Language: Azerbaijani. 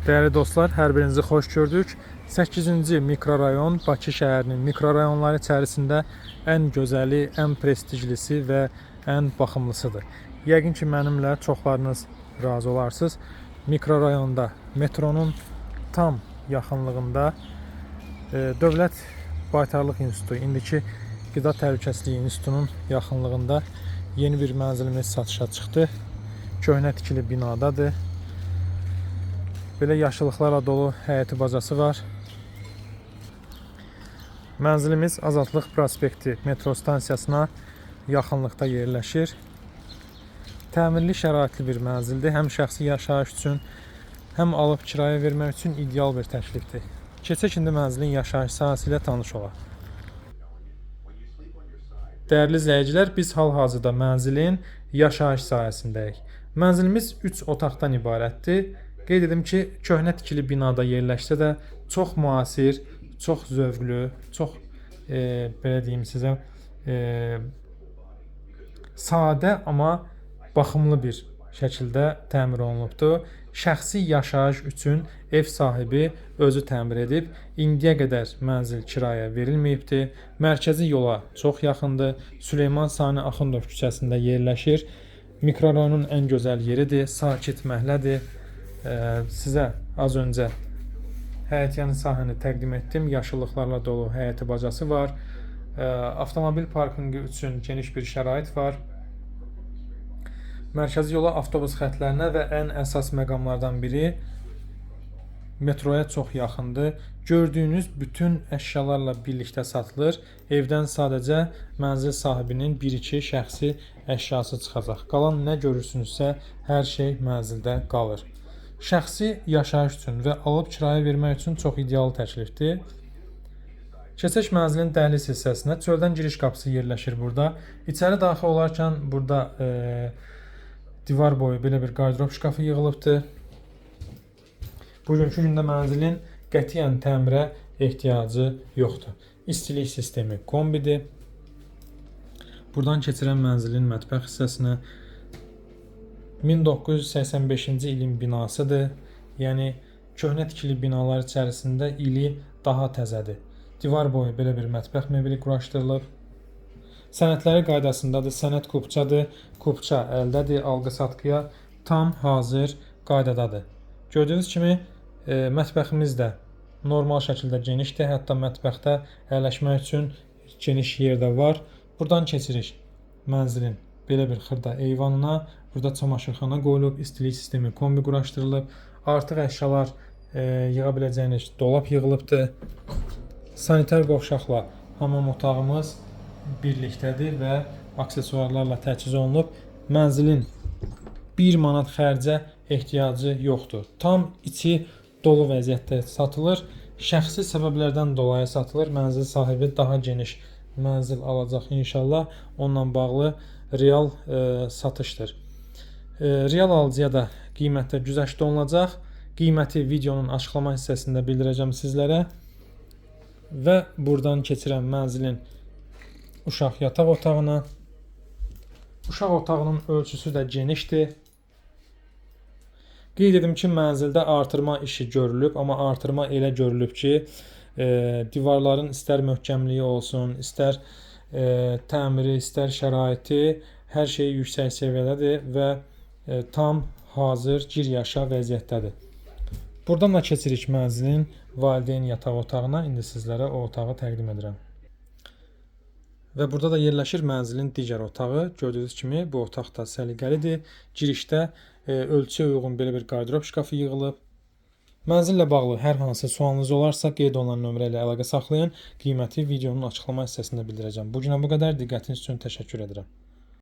Dəyərli dostlar, hər birinizi xoş gördük. 8-ci mikrorayon Bakı şəhərinin mikrorayonları içərisində ən gözəli, ən prestijlisi və ən baxımlısıdır. Yəqin ki, mənimlə çoxlarınız razı olarsınız. Mikrorayonda metronun tam yaxınlığında Dövlət Baytarlıq İnstitutu, indiki Qida Təhlükəsizliyi İnstitutunun yaxınlığında yeni bir mənzilimiz satışa çıxdı. Köhnə tikili binadadır. Belə yaşıllıqlarla dolu həyəti bacası var. Mənzilimiz Azadlıq Prospekti metro stansiyasına yaxınlıqda yerləşir. Təmirli şəraitli bir mənzildir. Həm şəxsi yaşayış üçün, həm alıb kirayə vermək üçün ideal bir təklifdir. Keçək indi mənzilin yaşayış sahəsi ilə tanış olaq. Dəyərli izləyicilər, biz hal-hazırda mənzilin yaşayış sahəsindəyik. Mənzilimiz 3 otaqdan ibarətdir. Qeyd edim ki, köhnə tikili binada yerləşsə də çox müasir, çox zövqlü, çox belə deyim sizə, sadə amma baxımlı bir şəkildə təmir olunubdur. Şəxsi yaşayış üçün ev sahibi özü təmir edib. İndiyə qədər mənzil kirayə verilməyibdir. Mərkəzi yola çox yaxındır. Süleyman Sani Axundov küçəsində yerləşir. Mikrorayonun ən gözəl yeridir, sakit məhəllədir. Sizə az öncə həyətyanı sahəni təqdim etdim. Yaşıllıqlarla dolu həyəti bacası var. Avtomobil parkinqi üçün geniş bir şərait var. Mərkəzi yola, avtobus xətlərinə və ən əsas məqamlardan biri metroya çox yaxındır. Gördüyünüz bütün əşyalarla birlikdə satılır. Evdən sadəcə mənzil sahibinin 1-2 şəxsi əşyası çıxacaq. Qalan nə görürsünüzsə, hər şey mənzildə qalır. Şəxsi yaşayış üçün və alıb kirayə vermək üçün çox ideal təklifdir. Keçək mənzilin dəhliz hissəsinə. Çöldən giriş qapısı yerləşir burada. İçəri daxil olarkən burada divar boyu belə bir qardırob şkafı yığılıbdır. Bugünkü gündə mənzilin qətiyyən təmirə ehtiyacı yoxdur. İstilik sistemi kombidir. Buradan keçirən mənzilin mətbəx hissəsinə. 1985-ci ilin binasıdır. Yəni köhnə tikili binalar içərisində ili daha təzədir. Divar boyu belə bir mətbəx mebeli quraşdırılıb. Sənədləri qaydasındadır. Sənəd kupçadır. Kupça əldədir. Alqı-satqıya tam hazır qaydadadır. Gördüyünüz kimi mətbəximiz də normal şəkildə genişdir. Hətta mətbəxdə əyləşmək üçün geniş yer də var. Buradan keçirik mənzilin belə bir xırda eyvanına. Burada çamaşırxana qoyulub, istilik sistemi kombi quraşdırılıb. Artıq əşyalar yığa biləcəyiniz dolab yığılıbdır. Sanitar qovşaqla hamam otağımız birlikdədir və aksesuarlarla təchiz olunub. Mənzilin 1 manat xərcə ehtiyacı yoxdur. Tam içi dolu vəziyyətdə satılır. Şəxsi səbəblərdən dolayı satılır. Mənzil sahibi daha geniş mənzil alacaq inşallah. Onunla bağlı real satışdır. Real alıcıya da qiymətdə güzəşt olunacaq. Qiyməti videonun açıqlama hissəsində bildirəcəm sizlərə. Və buradan keçirəm mənzilin uşaq yataq otağına. Uşaq otağının ölçüsü də genişdir. Qeyd edim ki, mənzildə artırma işi görülüb, amma artırma elə görülüb ki, divarların istər möhkəmliyi olsun, istər təmiri, istər şəraiti, hər şey yüksək səviyyədədir və tam hazır gir yaşa vəziyyətdədir. Buradan da keçirik mənzilin valideyn yataq otağına. İndi sizlərə o otağı təqdim edirəm. Və burada da yerləşir mənzilin digər otağı. Gördüyünüz kimi bu otaq da səliqəlidir. Girişdə ölçüyə uyğun belə bir qardırob şkafı yığılıb. Mənzillə bağlı hər hansı sualınız olarsa qeyd olunan nömrə ilə əlaqə saxlayın. Qiyməti videonun açıqlama hissəsində bildirəcəm. Bu günə bu qədər. Diqqətiniz üçün təşəkkür edirəm.